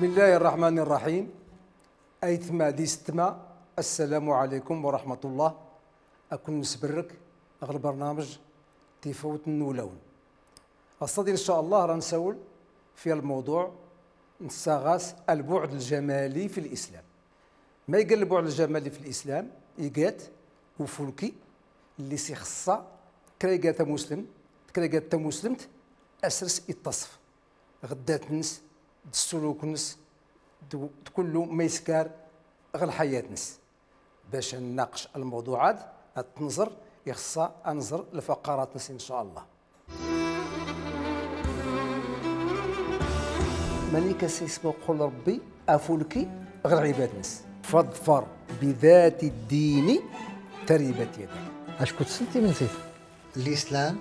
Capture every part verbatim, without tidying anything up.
بسم الله الرحمن الرحيم. Aytma d istma, السلام عليكم ورحمة الله. Ad ken-nesberrek ɣer lbarnamej Tifawt n wulawen. Ass-a, إن شاء الله, ra nsawel fi lmawḍuɛ nessaɣ-as البعد الجمالي في الإسلام. Ma iga البعد الجمالي في الإسلام, iga-t ufulki lli s-ixeṣṣa kra iga tamuslemt, kra iga tamuslemt, asers ittaṣef ɣ ddat-nnes, d ssuluk-nnes, d, d kullu ma iskar ɣ lḥayat-nnes. Bac ad nnaqec lmawḍuɛ-ad, ad t-nẓer, ixeṣṣa ad nẓer lfaqarat-nnes, إن شاء الله. Manik as ismuqul Ṛebbi afulki ɣer lɛibad-nnes. فاظفر بذات الدين تربت يداك. Acku tessen timensit. Lislam,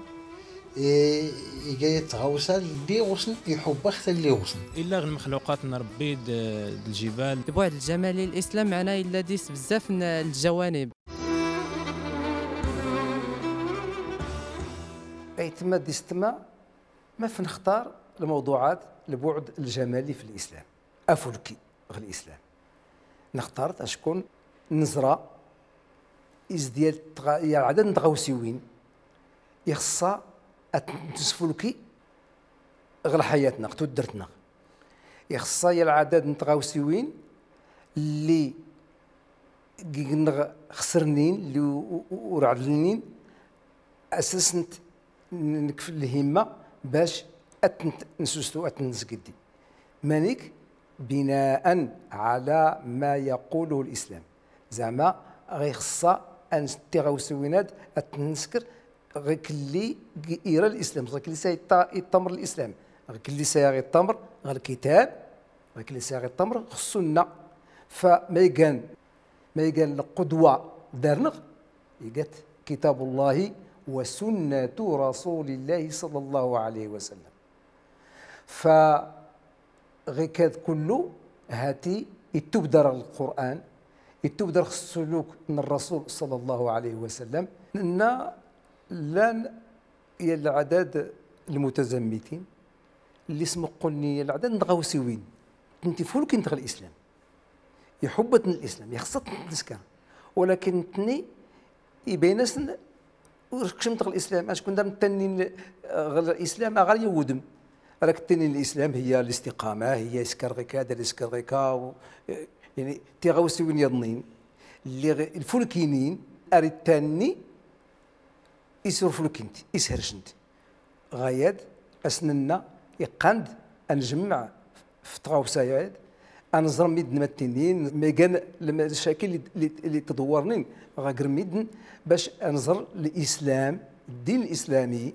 e, iga-yat tɣawsa lli ɣusen iḥubba xta lli ɣusen. Illa ɣ lmexluqat n Ṛebbi d, d lǧibal. البعد الجمالي للإسلام معناه illa dis bzaf n lǧawanib. Aytma d istma, maf nextar lmawḍuɛat البعد الجمالي في الإسلام, afulki ɣ lislam. Nextar-t acku neẓra is d yal tɣa-, yal ɛdad n tɣawsiwin ixeṣṣa ad tent-nesfulki ɣ lḥayat-nneɣ, ɣ tuddert-nneɣ. Ixeṣṣa yal ɛdad n tɣawsiwin lli g-, g-, nneɣ xesrnin, lli u-, u-, ur ɛedlnin, asesent n-, nekf lhimma bac ad tent-nsustu, ad tent-nesgeddi. Manik? بناء على ما يقوله الإسلام. Zeɛma ɣ ixeṣṣa ad nes-, tiɣawsiwin-ad ad tent-nesker ɣ kelli g-, ira lislam, ɣ kelli s-, itta-, ittamer lislam, ɣ kelli s-, ittamer ɣ lkitab, ɣ kelli s-, ittamer ɣ ssunna. Fa ma igan, ma igan lqudwa dar-nneɣ, iga-t كتاب الله وسنة رسول الله صلى الله عليه وسلم. Fa ɣ ikad kullu, hati ittubdar ɣ Lqur'an, ittubdar ɣ ssuluk n Rrasul صلى الله عليه وسلم. Nenna llan yal ɛdad lmutazammitin, lli smuqqulen yal ɛdad n tɣawsiwin, tent ifulkin ɣ lislam. Iḥubb-atent lislam, ixeṣṣa-tent nesker. Walakin nettni ibayen-asen ur kcment ɣ lislam. Acku dar nttannin, eh, ɣ lislam, aɣar yiwudem. Rak ttannin lislam hiya listiqama, hiya isker ɣ ikka, ad isker ɣ ikka, u, eh, yani, tiɣawsiwin yaḍnin. Lli ɣ-, lfulkinin, ar ittanni, is ur fulkint, is hercent. Ɣayad, as nenna, iqqan-d ad njemmeɛ f tɣawsa-ad, ad nẓer midden ma ttinin, ma igan lmacakil lli, lli, lli tḍewwarnin ɣ ger midden, bac ad nẓer lislam, ddin lislami,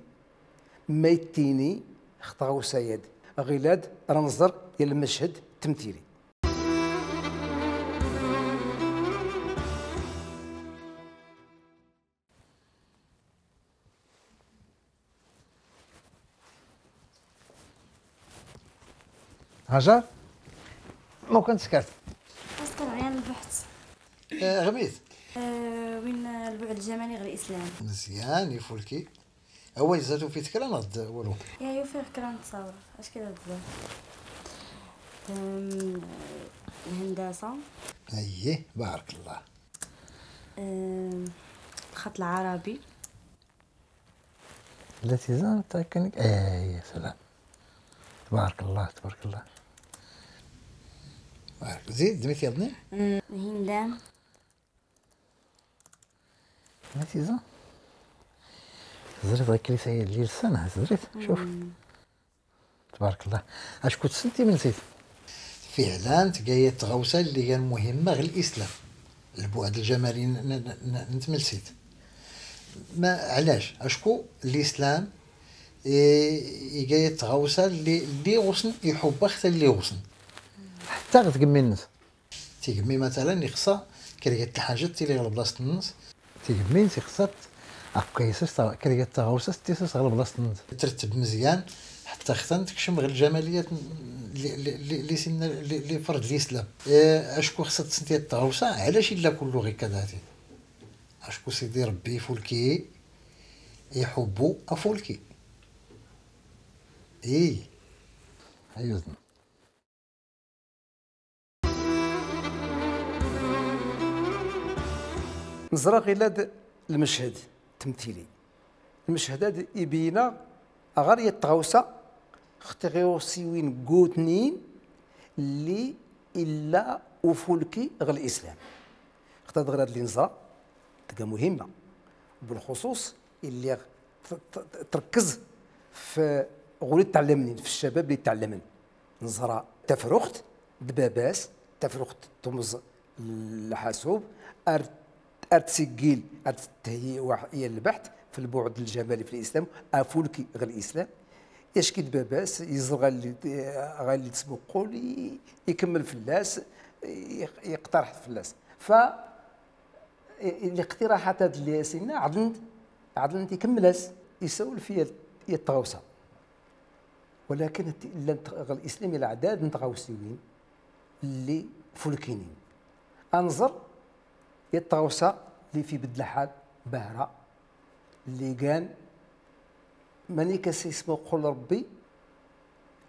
ma ittini ɣ tɣawsa-ad. Ɣilad, ra nẓer yal lmeched ttemtili. هاجر، ممكن تسكت؟ أسكت عيان البحث. آه، غميت. آه، وين البعد الجمالي غير الإسلام؟ مزيان، يفولكي. أول زادو في تكرا نغد ولو. يا يوفي كرا نتصور. اش كده بزاف؟ أم، الهندسة. أيه، بارك الله. أم، الخط العربي. التي زعمت كانك، آه، يا سلام. تبارك الله، تبارك الله. بارك. زيد، دميت يا ابني. أم، هندام. التي زعمت. زرت غير كليسة هي اللي لسانها، زرت. شوف. أم. تبارك الله. اش كنت سنتي من زيد؟ فعلا، تقايا تغوصة اللي هي مهمة غير الإسلام. البعد الجمالي ن-، ن-، ن-، نتملسيت. ما علاش؟ اشكو الإسلام، إيه، يقايا تغوصة اللي، اللي غصن يحب أخت اللي غصن. حتى غتقمي الناس. تيقمي مثلا يخصها كريات الحاجة تيلي غير بلاصة الناس. تيقمي تيخصها أكو كيسس تا-، كريات تغوصة تيسس غير بلاصة الناس. ترتب مزيان حتى ختان تكشم غير الجماليات اللي، اللي، اللي، اللي سن-، اللي، اللي فرض الإسلام. إيه، اشكو خصها تسنتي التغوصة؟ علاش إلا كله غير كذا؟ اشكو سيدي ربي فولكي يحبو افولكي. اي. ايوه. Nẓra ɣilad lmeched tmtili. Lmeched ad ibyin-aɣ ɣer yat tɣawsa, x tɣawsiwin gutnin lli illa ufulki ɣer lislam. Xtad ɣilad lli nẓra tga muhimma, bilxuṣuṣ illi t-, t-, trkez f ɣur ittɛellamnin, f ccabab lli ittɛellamen. Nẓra tafruxt d baba-s, tafruxt tumẓ lḥasub, ar, ar tsigil, ar tettheyyi waḥ-, i lbeḥt f lbuɛd ljamali f lislam, afulki ɣer lislam. Yack-it baba-s, iẓra ɣalli, ɣalli tesmuqul, i-, ikemmel fell-as, i-, iqtarḥ fell-as. Fa, i-, i-, liqtiraḥat ad lli as-inna, ɛedlent, ɛedlent ikemmel-as, isawel fi yat, yat tɣawsa. Walakin t-, llant ɣer lislam i leɛdad n tɣawsiwin lli fulkinin. Ad nẓer yat tɣawsa lli f ibedd lḥal bahra, lli gan mani kas ismuqul Ṛebbi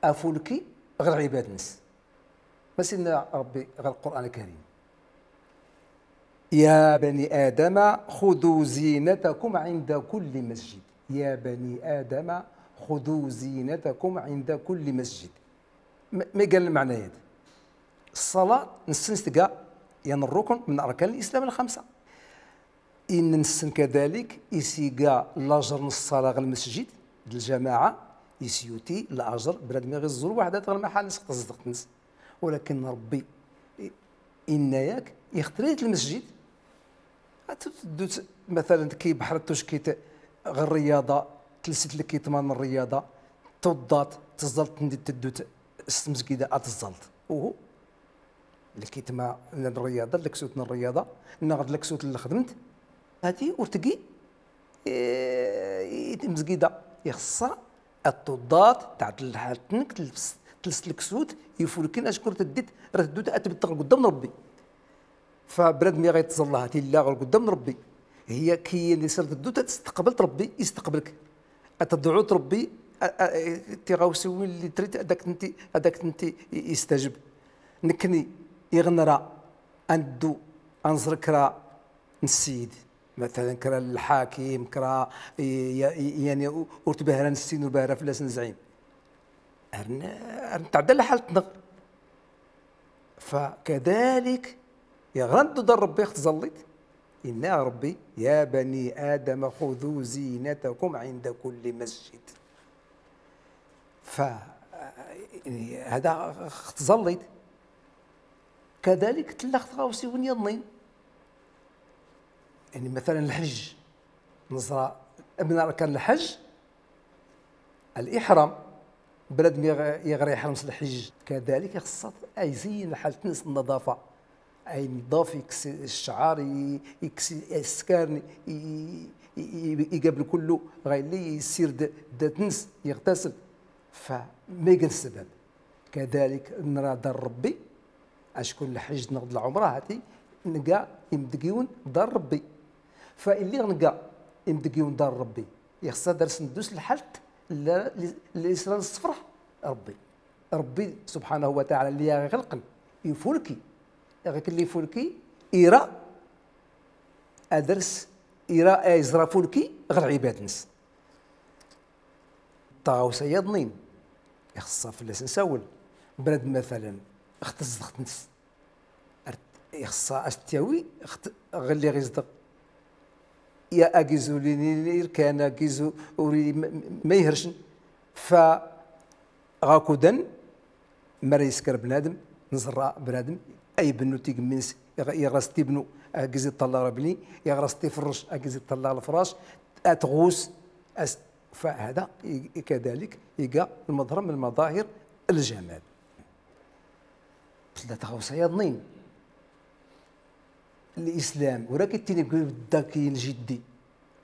afulki ɣer lɛibad-ns. Mas inna Ṛebbi ɣer Lqur'an Lkarim: يا بني آدم خذوا زينتكم عند كل مسجد. يا بني آدم خذوا زينتكم عند كل مسجد. Ma, ma igan lmeɛna-yad? Ṣṣalat nessen tga yan rrukn min arkan lislam lxamsa. Inn nessen kadalik is iga lajer n ṣṣala ɣer lmesjid, d lǧamaɛa, is yuti lajer bnadem iɣ iẓẓul waḥdat ɣer lmaḥal-ns, ɣer tezdeɣt-ns. Walakin Ṛebbi i-, inna-yak, ixtar-it lmesjid. Ad teddut, matalan, ki bḥra tuckit ɣer rriyaḍa, telsit lkitma n rriyaḍa, tuḍḍat, teẓẓalt, teddut s tmezgida ad teẓẓalt. Uhu. Lkitma n rriyaḍa, d leksut n rriyaḍa, neɣ d leksut n lxedmt. Hati ur tgi, eh, i tmezgida. Ixeṣṣa ad tuḍḍat, tɛeddel lḥalt-nnek, tels, tels leksut ifulkin acku ra teddit, ra teddut ad tbedd ɣer quddam n Ṛebbi. Fa bnadem iɣ itẓalla, tilla ɣer quddam n Ṛebbi. Hiya kiyin is ra teddut ad testeqbelt Ṛebbi, isteqbel-k. Ad tedɛut Ṛebbi, a, a, tiɣawsiwin lli trid ad ak-tent-, ad ak-tent-istajeb. Nekkni iɣ nra ad neddu ad nẓer kra n ssiyid, matalan kra n lḥakim, kra, i-, ya-, i-, yani ur tbahra nessen, ur bahra fell-as nezzɛim. Ar n-, ar netɛedda lḥalt-nneɣ. Fa kadalik, iɣ ra neddu dar Ṛebbi ɣ tẓallit, inna Ṛebbi: يا بني آدم خذوا زينتكم عند كل مسجد. Fa, yani, hada ɣ tẓallit. Kadalik tella ɣ tɣawsiwin yaḍnin. Yani, matalan, lḥejj. Neẓra min arkan lḥejj, الإحرام. Bnadem iɣ, iɣ ra iḥrem s lḥijj, kadalik ixeṣṣa-t ad izeyyen lḥalt-nnes n nnaḍafa. Ad inḍaf, ikkes ccɛer, i-, ikkes iskaren, i-, i-, i-, igabel kullu, ɣa illi yessird ddat-nnes, iɣtasel. Fa ma igan ssbab? Kadalik nra dar Ṛebbi, acku lḥijj neɣ d lɛumra hati, nga imdgiwen dar Ṛebbi. Fa illi nga imdgiwen dar Ṛebbi, ixeṣṣa ad ars nddu s lḥalt lli, lli, lli is ra nessefreḥ Ṛebbi. Ṛebbi subḥanahu wa taɛala lli aɣ ixelqen, ifulki. Ɣikelli ifulki, ira ad ars, ira ad iẓer afulki ɣer lɛibad-nnes. Taɣawsa yaḍnin, ixeṣṣa fell-as nsawel. Bnadem, matalan, ɣ tezdeɣt-nnes. Ar t-, ixeṣṣa as-t-yawi ɣ t-, ɣ lli ɣ izdeɣ. Ya agizu lli, lli irkan, agizu ur i-, ma, ma ihrcen. Fa ɣakudan, mi ara isker bnadem, nẓerra bnadem, a ibennu tigemmi-ns, iɣ-, iɣer as-t-ibnu, agiz iṭṭalleɣ lebni, iɣer as-t-iferrec, agiz iṭṭalleɣ lefrac, a tɣus, as-, fa hada, i-, i-, kadalik, iga lmeḍhar min lmaḍahir ljamal. Tella tɣawsa yaḍnin. Lislam, ur ak ittini bedda ki n jiddi.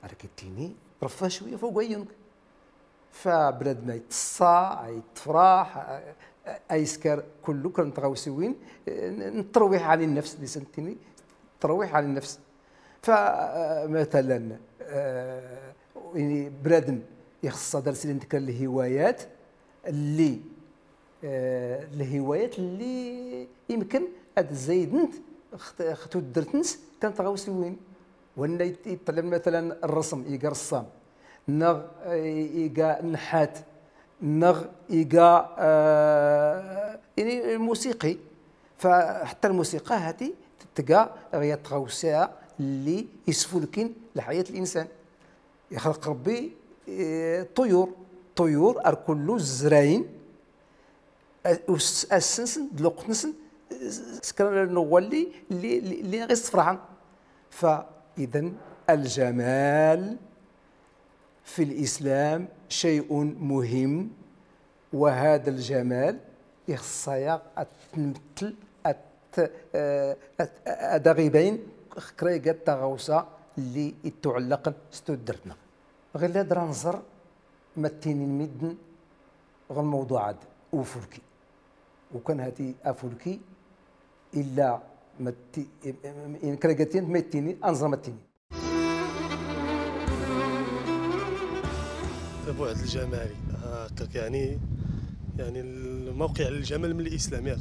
Ar ak ittini reffa cwiya fuq wayyun-k. Fa bnadem a ittṣa, a ittefraḥ, a, a, a isker kullu kra n tɣawsiwin, eh, n, n terwiḥ ɛni nnefs, lli s nettini terwiḥ ɛni nnefs. Fa, eh, matalan, eh, ini bnadem ixeṣṣa ad ars ilin kra n lhiwayat, lli, eh, lhiwayat lli imken ad zaydent ɣ t-, ɣ tuddert-nnes kra n tɣawsiwin. Wanna yet-, yettɛallam, matala, rrsm, iga rssam, neɣ, eh, iga nnḥat, neɣ iga, eh, ini, lmusiqi. Fa ḥetta lmusiqa hati tga ɣ yat tɣawsa lli isfulkin lḥayat n linsan. Ixleq Ṛebbi, eh, ṭṭuyur, ṭṭuyur ar kullu zrayen, eh, us-, ass-nsen, d lweqt-nsen, eh, s kra n uɣwal lli, lli, lli, lli ɣ-issefraḥen. Fa idan, الجمال في الإسلام شيء مهم، وهذا الجمال ixeṣṣ-aɣ ad t-nmettel, ad t-, eh, ad, ad aɣ-ibayen kra iga d taɣawsa lli ittuɛellaqen s tuddert-nneɣ. Ɣilad ra nẓer ma ttinin midden ɣ lmawḍuɛ-ad ufulki. Ukan hati afulki, illa ma tti-, in kra iga ttinin ma ttinin, ad nẓer ma ttinin. Buɛd Ljamali, هكاك يعني، يعني الموقع الجمال من الإسلام ياك.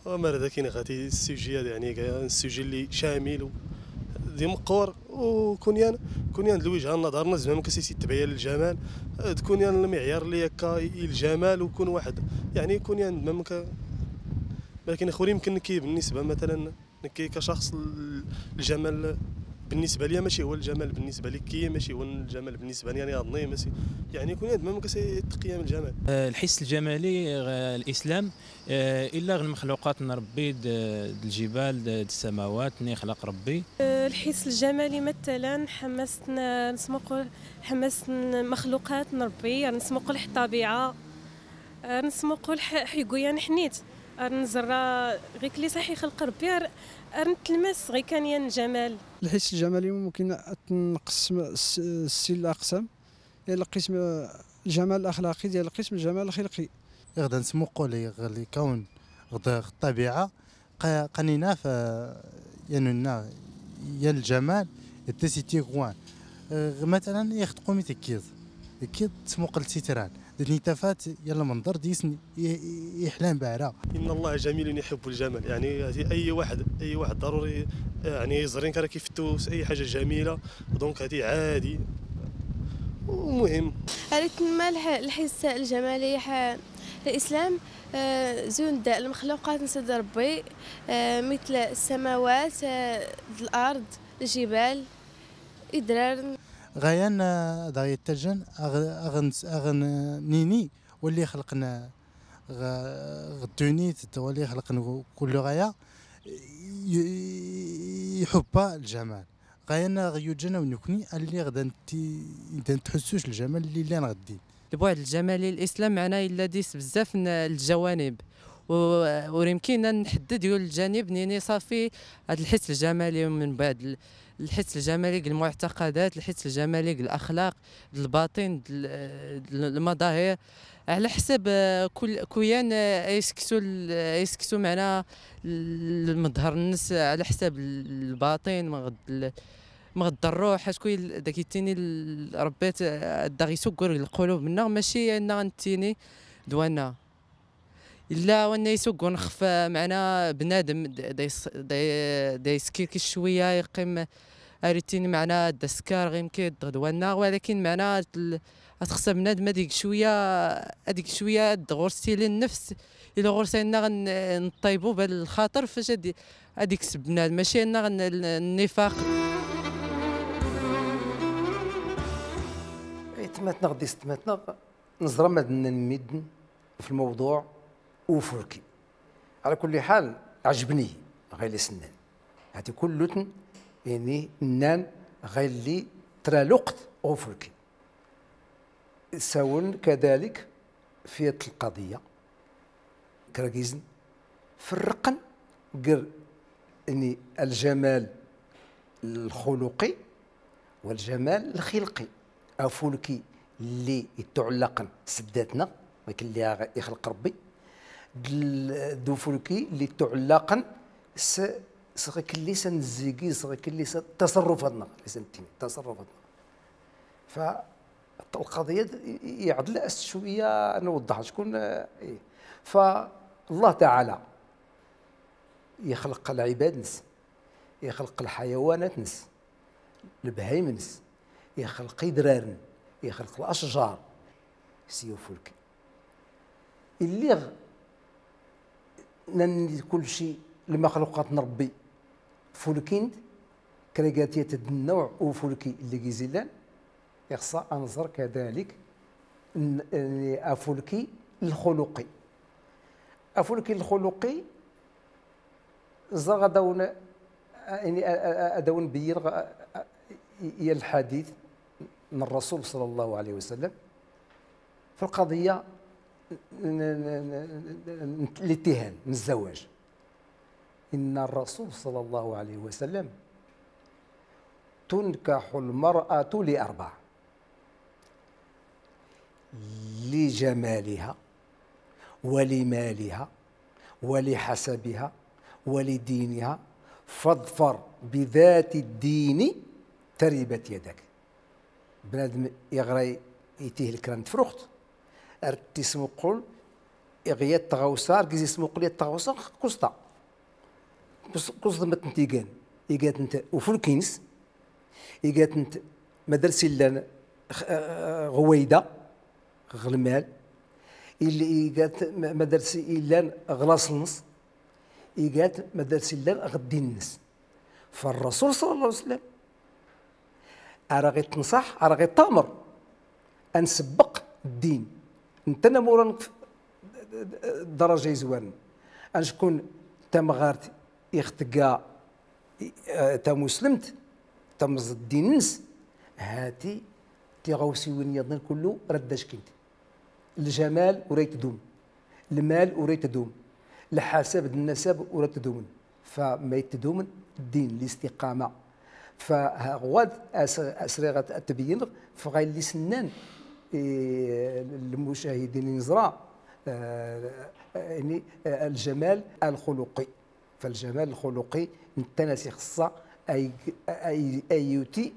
وما راه كاين غادي السوجي هذا، يعني كاين السوجي اللي شامل و-، دي مقور، وكون يان، كون يان لوجهة النظر نز ما ممكن سي تبين الجمال، آه، تكون يان المعيار اللي هكا الجمال وكون واحد، يعني يكون يان ما ممكن. لكن اخويا يمكن كي بالنسبة مثلا نكي كشخص ال-، الجمال بالنسبة ليا ماشي هو الجمال بالنسبة لك، كي ماشي هو الجمال بالنسبة لي، يعني، أظني ماشي، يعني، يكون هاد ما ممكن سي تقييم الجمال. آه، الحس الجمالي، آه، الإسلام، آه، إلا غ المخلوقات نربي د-، د الجبال، د-، د السماوات، ني خلق ربي. آه، الحس الجمالي مثلا حمست ن-، نسمو قول حمست ن-، مخلوقات نربي، يعني نسمو قول الطبيعة. آه، نسمو قول ح-، حيقو يان حنيت. آه، نزرا غير كلي صح يخلق ربي، آه، آه، نتلمس غير كان يان الجمال. الحس الجمالي ممكن تنقسم الس-، السي الأقسام. ديال القسم الجمال الأخلاقي، ديال القسم الجمال الخلقي. يغدا نسمو قولي غ-، لكون غد-، الطبيعة ق-، قنينة ف-، يننا يا الجمال التسيتيكوان. آه، مثلا يخد قومي تكيض. تكيض تسمو قل تيتران. دني تفات يا المنظر ديسن ي-، ي-، يحلم بعرا. إن الله جميل يحب الجمال. يعني، هذه أي واحد، أي واحد ضروري، يعني، يزرين كان كيفتو أي حاجة جميلة، دونك هذه عادي ومهم. عرفت ما الح-، الحس الجمالي ح-، الإسلام، آه، زون د-، المخلوقات نسد ربي، آه، مثل السماوات، آه، الأرض، الجبال، إدرار. غيان، آه، داغي التجن، أغ-، أغن-، أغن-، نيني، واللي خلقنا غ-، غدوني تتولي خلق نغو-، كل غاية ي-، يحب الجمال. غاية أنا غيوجنا ونكني اللي غدا نتي-، غدا نتحسوش الجمال اللي لان غدي. البعد الجمالي الإسلام معناه إلا ديس بزاف ن-، الجوانب. و-، ويمكن أن نحدد يول الجانب نيني صافي هاد الحس الجمالي، ومن بعد ال-، الحس الجمالي المعتقدات، الحس الجمالي الأخلاق، الباطن، ال-، المظاهر. على حسب، آه، كل كويان، آه، يسكسو ال-، يسكسو معنا المظهر النس على حسب الباطن، مغد ال-، مغد الروح، حيت كوي ال-، داك يتيني ال-، ربيت، آه، دا غيسوق القلوب منا، ماشي أن نتيني دوانا. إلا وأن يسوق نخف معنا بنادم د-، دا يس-، دا ي-، دا يسكيركي شوية، يقيم أريتيني معنا دا السكار، غير كي دوانا، ولكن معنا ال-، أتخصى بنادم هذيك شوية، هذيك شوية غرستي للنفس، إلا غرسينا غن-، نطيبو بالخاطر فاش هادي، هاديك سب بنادم، ماشي أن غن-، النفاق. إيه، تماتنا غدي ستماتنا. نزرا ماد نميدن في الموضوع وفركي. على كل حال، عجبني غير سنان. هاتي كلتن، يعني، نان غير لي ترالقت وفركي. ساون كذلك في القضية. كراكيزن فرقن قر إني الجمال الخلقي والجمال الخلقي. أفولكي اللي يتعلقن سداتنا، ولكن اللي يخلق ربي. دل-، دوفولكي اللي تعلقن س-، سغيك اللي سنزيقي، سغيك اللي س-، تصرفاتنا، اللي سنتيني، تصرفاتنا. ف القضية د-، يعدل أس شوية نوضح شكون، آه، إيه. فالله تعالى يخلق العباد نس، يخلق الحيوانات نس، lebhayem-ns, ixelq idraren, ixelq lacjar s ufulki. Lliɣ nnan-d kulci lmaxluqat n Ṛebbi fulkin-d, kra gati-t d nnuɛ ufulki lli gis illan, ixṣa ad nẓer kadalik n-, n-, afulki lxuluqi. Afulki lxuluqi, ẓer ad awen, yani, a-, a-, a-, ad awen beyyineɣ, a-, a-, i-, i lḥadit n Ṛṛasul ṣalla Llahu ɛalayhi wa sallam fi lqaḍiyya n, n, n, n, n, n littihan, n zzawaj. Inna Ṛṛasul ṣalla Llahu ɛalayhi wa sallam: تنكح المرأة لأربع: لجمالها، ولمالها، ولحسبها، ولدينها، فاظفر بذات الدين تربت يداك. Bnadem iɣra i tihel kra n tefruxt, ar t-ismuqul iɣ yat tɣawsa, ar gis ismuqul yat tɣawsa, kuẓta. Kus-, kuẓt ma tent-igan. Iga-tent ufulki-ns, iga-tent madars illan x-, eh, ɣ wayda, ɣ lmal, il-, iga-t ma-, madars illan ɣ laṣel-ns, iga-t madars illan ɣ ddin-ns. Fa Ṛṛasul ṣalla Llahu ɛalayhi wa sallam, ar aɣ ittnṣaḥ, ar aɣ ittamer, ad nsebbeq ddin. Netta namur ad nef-, ddaraja izwarn. Ad nkun tamɣart ixtga, eh, tamuslemt, tamẓ ddin-ns, hati tiɣawsiwin yaḍnin kullu rad ackint. Ljamal ur ad itdum. Lmal ur ad itdum. Lḥasab d nnasab ur ad tdumen. Fa ma itdumen ddin, listiqama. Fa ha-, ɣwad as-, asriɣ ad, ad tbeyyineɣ, fɣa illi s nnan, eh, lmucahidin i nẓra, eh, yani, eh, ljamal lxuluqi. Fa ljamal lxuluqi, netta nas ixṣṣa ay, ay, ay yuti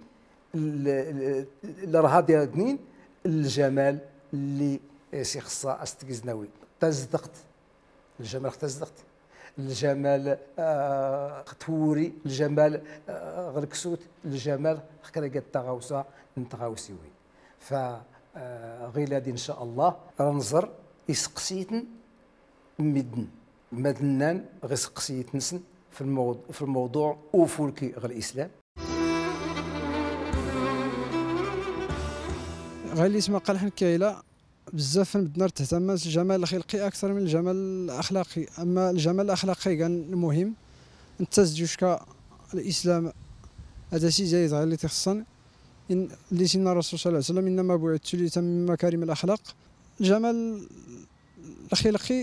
l-, l-, lrhad yaḍnin, ljamal lli s ixṣṣa as tgiznawi. Tazdeɣt, ljamal ɣ tazdeɣt, ljamal, ah, ɣ twuri, ljamal, ah, ɣ lksut, ljamal ɣ kra gad taɣawsa n tɣawsiwin. Fa, ah, ɣilad, in ca Allah, ra nẓer iseqsiten n midden, ma d nnan ɣ iseqsiten-nsen fi lmawḍ-, fi lmawḍuɛ ufulki ɣ lislam. Ɣa illi isma qal ḥen kayla, bzzaf n medden ar ttehtaman s ljamal lxilqi aktar min ljamal laxlaqi. Amma ljamal laxlaqi igan lmuhim, netta s-d yucka lislam, ad as izayed ɣa illi t-ixṣṣan, in-, lli s inna Ṛṛasul ṣalla Llahu ɛalayhi wa sallam: إنما بعثت لأتمم مكارم الأخلاق. Ljamal lxilqi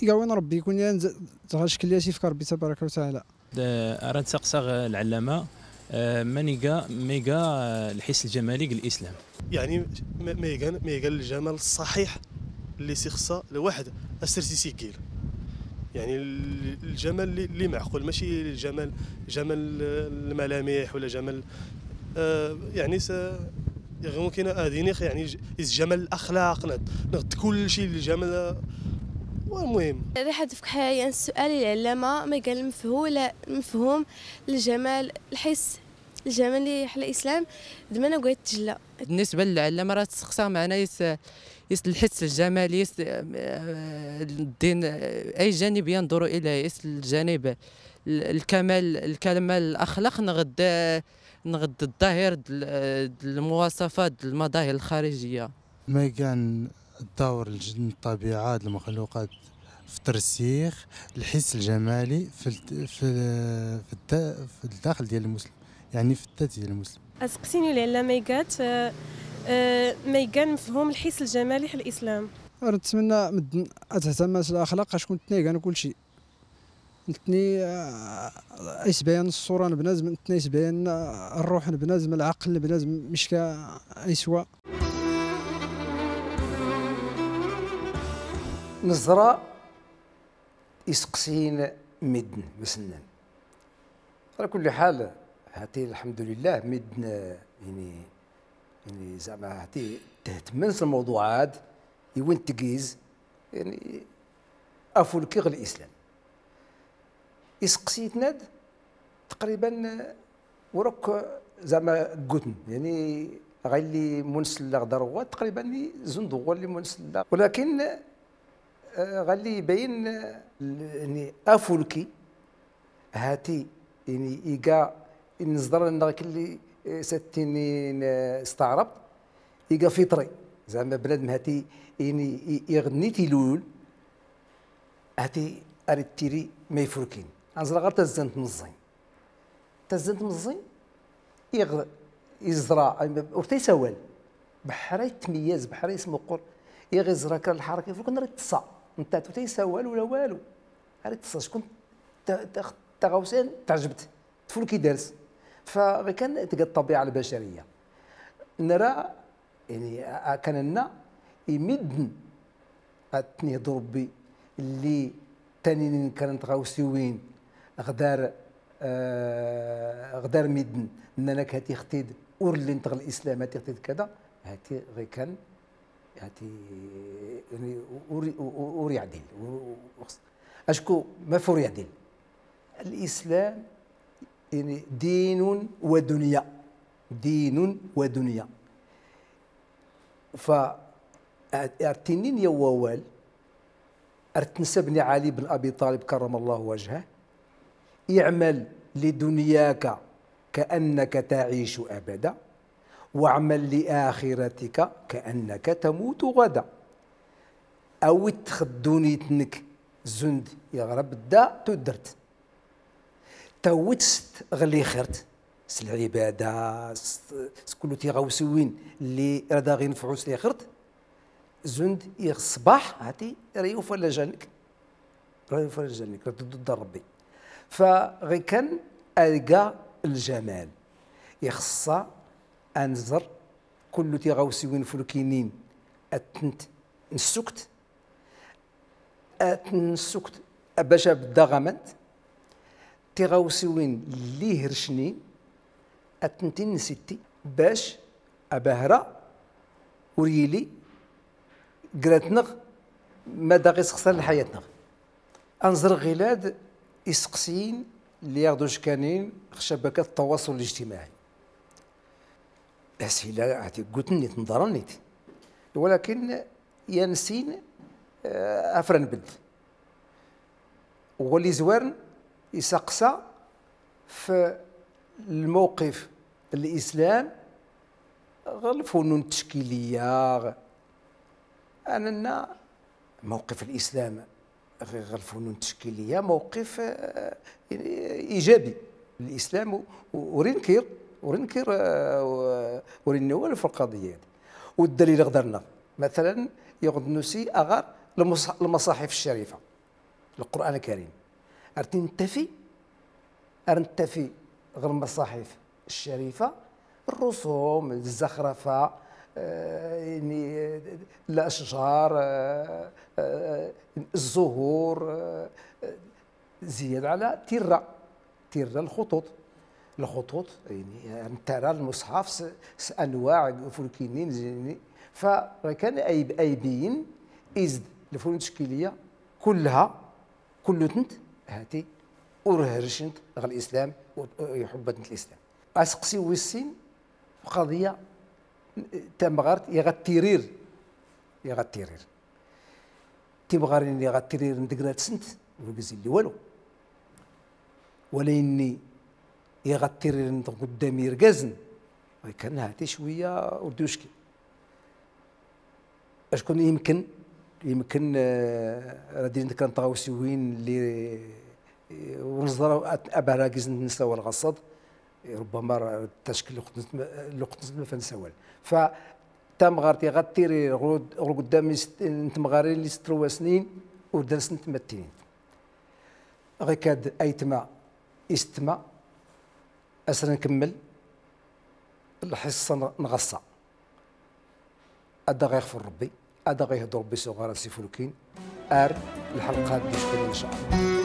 iga win Ṛebbi ikun yan z-, dɣa ccekl i as-ifka Ṛebbi tabaraka wa taɛala. Ara nsaqsi lɛellama, eh, ma iga, ma iga, eh, lḥis lǧamali g lislam. يعني ما، ما يقال، ما يقال الجمال الصحيح اللي سيخصها الواحد أسر سيسيكيل. يعني ال-، الجمال اللي، اللي معقول، ماشي الجمال، جمال الملامح ولا جمال، آه، يعني س-، يعني ممكن أديني خ-، يعني ج-، إز جمال الأخلاق، نغد، نغد كل شيء الجمال، آه، المهم. راح تفك حياة السؤال العلامة، ما قال مفهول-، مفهوم الجمال، الحس، الجمال اللي حل الإسلام، دمنا قوي تجلى. بالنسبة للعلامة راه تسقسى معنا يس-، يس الحس الجمالي، يس، آه، الدين، آه، أي جانب ينظر إليه، يس الجانب ال-، الكمال، الكمال الأخلاق نغد، نغد الظاهر د-، د-، المواصفات د المظاهر الخارجية. ما كان الدور الجن الطبيعة د المخلوقات في ترسيخ الحس الجمالي في الد-، في، في الد-، في الداخل ديال المسلم، يعني في الذات ديال المسلم. أسقسيني لعلامة ما يقات، آه، آه، ما يقان مفهوم الحس الجمالي في الإسلام. نتمنى مدن أتهتم بالأخلاق، شكون تنيقان كل شيء. نتني، آه، يسبيان الصورة نبنادم، نتني يسبيان، آه، الروح نبنادم، العقل نبنادم، مشكا يسوى. Neẓra iseqsiyen n medden, ma s nnan. Ɛla kulli ḥal, hati, lḥemdulillah, medden, eh, yani, yani, zeɛma hati, ttehtemmen s lmewḍuɛat, i win tgiz, yani, afulki ɣ lislam. Iseqsiyen-ad, taqriban, eh, ur akk, eh, Zeɛma ggutn, yeɛni, ɣa illi munsella ɣ dar uɣwad, taqriban zund uɣwad illi munsella. Walakin, eh, ɣa illi ibayen, eh, l-, yeɛni, afulki, hati, yeɛni, iga, inẓḍar-nneɣ illi, eh, s at ttinin, eh, s taɛrabt, iga fiṭri. Zeɛma bnadem hati, yeɛni, i-, iɣ nit ilul, hati ar ittiri ma ifulkin. Anẓr ɣar tazzant meẓẓin. Tazzant meẓẓin, iɣ iẓra, ur ta isawal. Beḥra ittmiyyaz, beḥra ismuqul. Iɣ iẓra kra lḥaraka ifulkin, ar ittṣa. Ntat ur ta isawal ula walu. Ar ittṣa, cku ta-, ta-, taɣawsa teɛjeb-t, tfulki dars. Fa ɣikan tga ṭṭabiɛa lbacariya. Nra, yeɛni, a-, akan nna, i middn ad ten-ihdu Ṛebbi, lli ttaninin kra n tɣawsiwin ɣ dar, eh, ɣ dar middn, nnan-ak hati ɣ tid ur llint ɣ lislam, hati ɣ tid kada, hati ɣikan, hati, yeɛni, ur, ur, ur, ur iɛdil, ur, ur, ur xs-, acku maf ur iɛdil. Lislam, yeɛni, dinun wa dunya. Dinun wa dunya. Fa, ar, ar ttinin yaw wawal, ar ttnsa Bni Ali bn Abi Ṭalib karrama Llahu wajhah, اعمل لدنياك كأنك تعيش أبدا، واعمل لآخرتك كأنك تموت غدا. Awit-tt ɣ ddunit-nnek zund iɣ ṛebda tuddert. Tawit-tt ɣ lixiṛt, s lɛibada, s, s kullu tiɣawsiwin lli rad aɣ-inefɛu s lixiṛt, zund iɣ ṣṣbaḥ, hati, ra yufa lajal-nnek, ra yufa lajal-nnek, ra tddu dar Ṛebbi. Fa ɣikan ad iga ljamal. Ixṣṣa ad nẓer kullu tiɣawsiwin fulkinin ad tent-nsukt, ad tent-nsukt bac ad beddaɣ amant, tiɣawsiwin lli hercnin ad tent-in-nsitti bac abahra ur yili grat-nneɣ ma da ɣ-isexsar lḥayat-nneɣ. Ad nẓer ɣilad iseqsiyen lli aɣ-d-uckanin ɣ cabakat ttawaṣul lijtimaɛi. Asila, hati, ggutn-nit, nḍarn-nit. Walakin yan sin, eh, afran bedd. Wal izwarn isaqsa f lmawqif n lislam ɣ lfunun ttckiliya, ɣ-, anna mawqif n lislam ɣ-, ɣ lfunun ttckiliya, mawqif, eh, ijabi. Lislam u-, u-, ur inkir, ur inkir, eh, u-, ur inniwal f lqaḍiya-ad. U ddalil ɣ dar-nneɣ, matalan, iɣ d-nusi aɣar lmus-, lmaṣaḥif ccarifa, Lqur'an Lkarim. Ar tin-nttafi, ar nttafi ɣ lmaṣaḥif ccarifa, الرسوم, الزخرفة, eh, يعني, eh, الأشجار, eh, eh, الزهور, eh, eh, زيادة على tirra, tirra, الخطوط, الخطوط, يعني, nettara lmuṣḥaf s, s anwaɛ ifulkinin, يعني, fa kan ay, ay ibayyin izd lfunun ttckiliya kullha, kullutent, hati, ur hercent ɣ lislam, ur, ur iḥubbatent lislam. Aseqsi wis sin, f qaḍiya tamɣart iɣ ad tirir, iɣ ad tirir. Timɣarin iɣ ad tirir deg grat-sent, ur gzilli walu. Wala inni iɣ ad tirir deg uddam irgazen, kan hati cwiya ur d-ucki. Acku yemken, yemken, eh, rad ilint kra n tɣawsiwin lli, eh, ur neẓra ad, abahra giz nessawal ɣaṣṣad, eh, rubbama rad tackel lweqt n, lweqt n ma fa nessawal. Fa tamɣart iɣ ad tirir ɣur, ɣur uddam is-, n temɣarin lli s tṛuwa snin, ur darsent ma ttinint. Ɣikad aytma, isetma, asra nkemmel lḥiṣṣa n, n ɣaṣṣa. Ad aɣ-iɣfur Ṛebbi, ad aɣ-ihdu Ṛebbi s uɣaras ifulkin, ar lḥelqa d-ickan, in ca Allah.